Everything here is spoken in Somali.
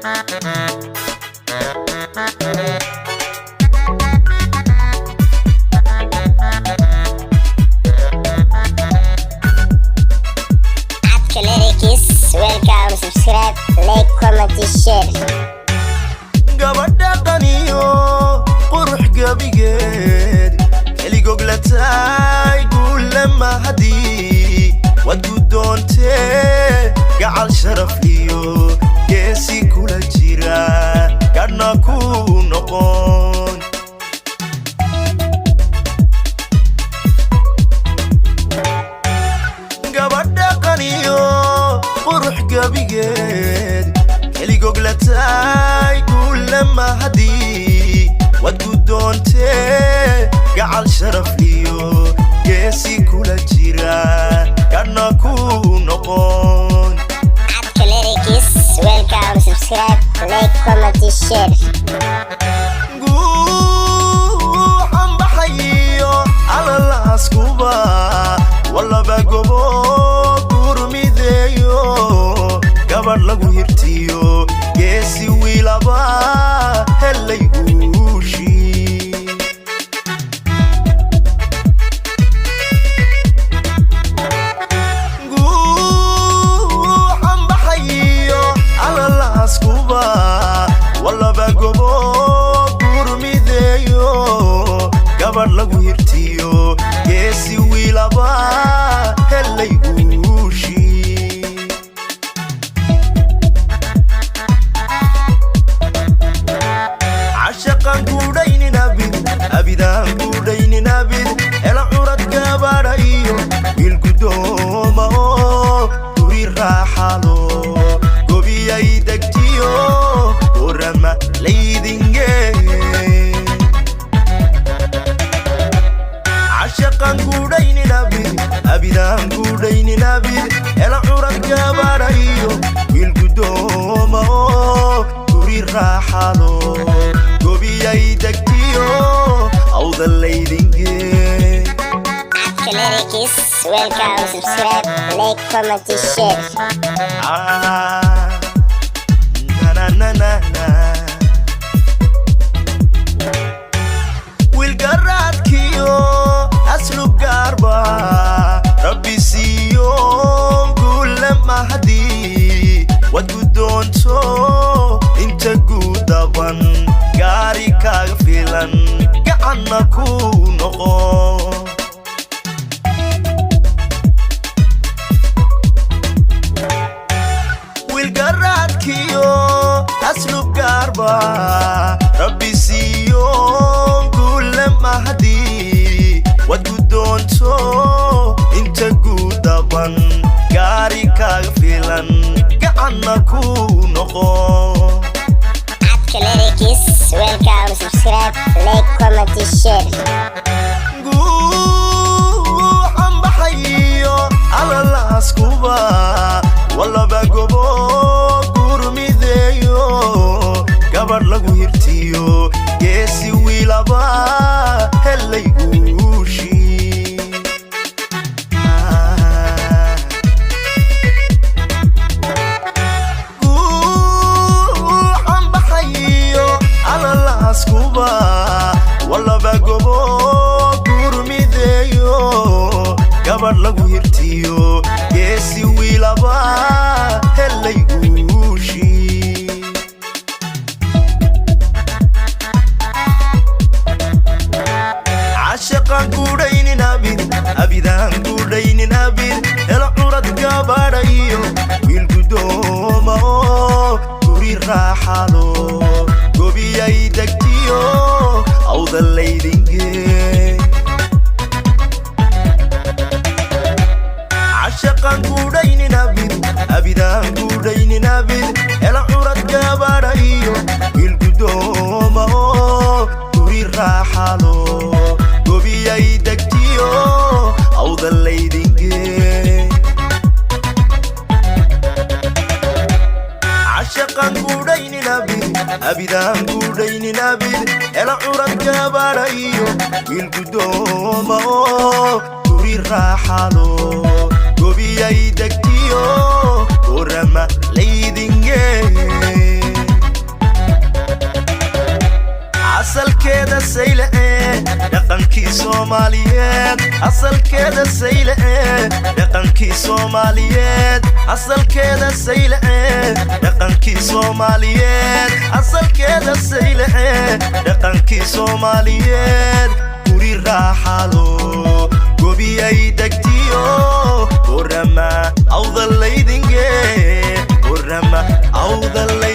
Abka Lyrics, welcome, subscribe, like, comment, share. Gabadha qaniyo qurux gabigeed keligoglatay guulama haddii waad guddoontee, gacal sharaf iyo geesi kula jira gadhna ku noqon. Gabadha qaniyo qurux gabigeed keligoglatay guulama haddii waad guddoontee, gacal sharaf iyo geesi kula jira gadhna ku noqon. Abka Lyrics, welcome, subscribe, like, comment, share. Guuxan baxayo alalaaskuba walaba gobo gurmideeyo, gabadh lagu hirtiyo geesi wiilaba helay guushii. Guuxan baxayo alalaaskuba walaba gobo gurmideeyo, gabadh lagu hirtiyo geesi wiilaba helay guushii. Cashaqan guudhaynin abid, abidaan guudhaynin abid, hela curad gabadha iyo wiil guddooma oo guri raaxalo gobiyay degtiyo orama laydinge. Cashaqan guudhaynin abid, abidaan guudhaynin abid, hela curad gabadha iyo wiil guddooma oo guri raaxalo gobiyay degtiyo awda laydinge. Abka Lyrics, welcome, subscribe, like, comment, share. Ah, na na na na. Wiilgaraadkiyo aslub gaarba rabbi siiyo guulama haddii waad guddoonto, inta guudaban gaari kaaga filan gacanna ku noqo. Wiilgaraadkiyo aslub gaarba rabbi siiyo guulama haddii waad guddoonto, inta guudaban gaari kaaga filan gacanna ku noqo. Abka Lyrics, welcome, subscribe, like, comment, share. Guuxan baxayo alalaaskuba walaba gobo gurmideeyo, gabadh lagu hirtiyo geesi wiilaba helay guushii. Guuxan baxayo alalaaskuba walaba gobo gurmideeyo, gabadh lagu hirtiyo geesi wiilaba helay guushii. Cashaqan guudhaynin abid, abidaan guudhaynin abid, helo curad gabadha iyo wiil guddooma oo guri raaxalo gobiyay degtiyo awda laydinge. Cashaqan guudhaynin abid, abidaan guudhaynin abid, hela curad gabadha iyo wiil guddooma oo guri raaxalo gobiyay degtiyo awda laydinge. Cashaqan guudhaynin abid, abidaan guudhaynin abid, hela curad gabadha iyo wiil guddooma oo guri raaxalo gobiyay degtiyo orama laydinge. Soomaaliyeed asalkeeda Saylace, dhaqankii Soomaaliyeed asalkeeda Saylace, dhaqankii Soomaaliyeed asalkeeda Saylace, dhaqankii Soomaaliyeed. Guri raaxalo gobiyay degtiyo Borama, Awdalaydinge, Borama, Awdalay.